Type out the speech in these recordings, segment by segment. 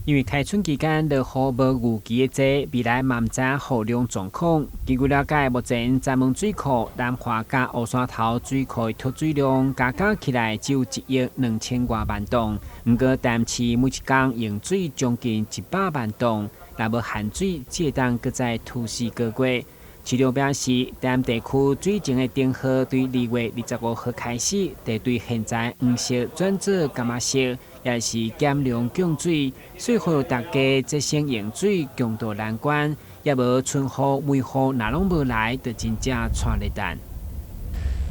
因為開春期間落雨無預期的濟，未來嘛毋知雨量狀況。根據了解，目前鏨門水庫、南華佮烏山頭水庫的蓄水量加加起來只有1億2千外萬噸。毋過台南市每一工用水將近100萬噸，若無限水，只會當閣再拖4個月。市長表示，台南地區水情的燈號對2月25號開始，就對現在黃色轉做柑仔色，也是減量供水，所以呼籲大家節省用水，共渡難關。也無春雨、梅雨，若攏無來，就真正掣咧等。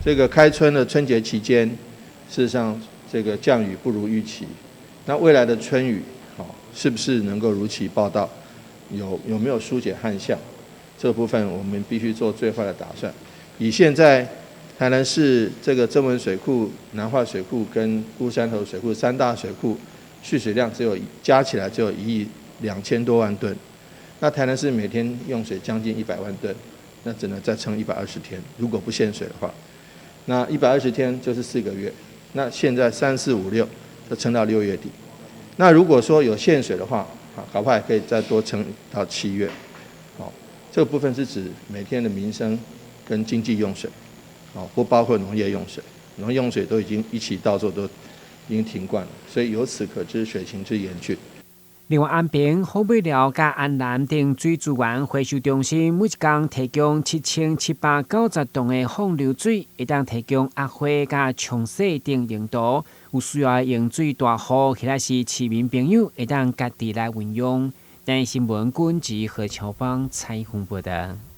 這個開春的春節期間，事實上這個降雨不如預期。那未來的春雨，是不是能夠如期報到？有沒有疏解旱象？這部分我們必須做最壞的打算。以現在台南市這個曾文水庫、南化水庫跟龜山頭水庫三大水庫蓄水量只有加起來只有1億2千多萬噸，那台南市每天用水將近100萬噸，那只能再撐120天。如果不限水的話，那一百二十天就是4個月。那現在三四五六就撐到6月底。那如果說有限水的話，啊，搞不好還可以再多撐到7月。這個部分是指每天的民生跟經濟用水，不包括農業用水，農業用水都已經一起到做都已經停灌了，所以由此可知水情之嚴峻。另外，安平、虎尾寮佮安南等水資源回收中心，每一工提供7790噸的放流水，會當提供壓花佮沖洗等用途。有需要的用水大戶或者是市民朋友，會當家己來運用。台視新聞軍吉何喬芳採訪報道。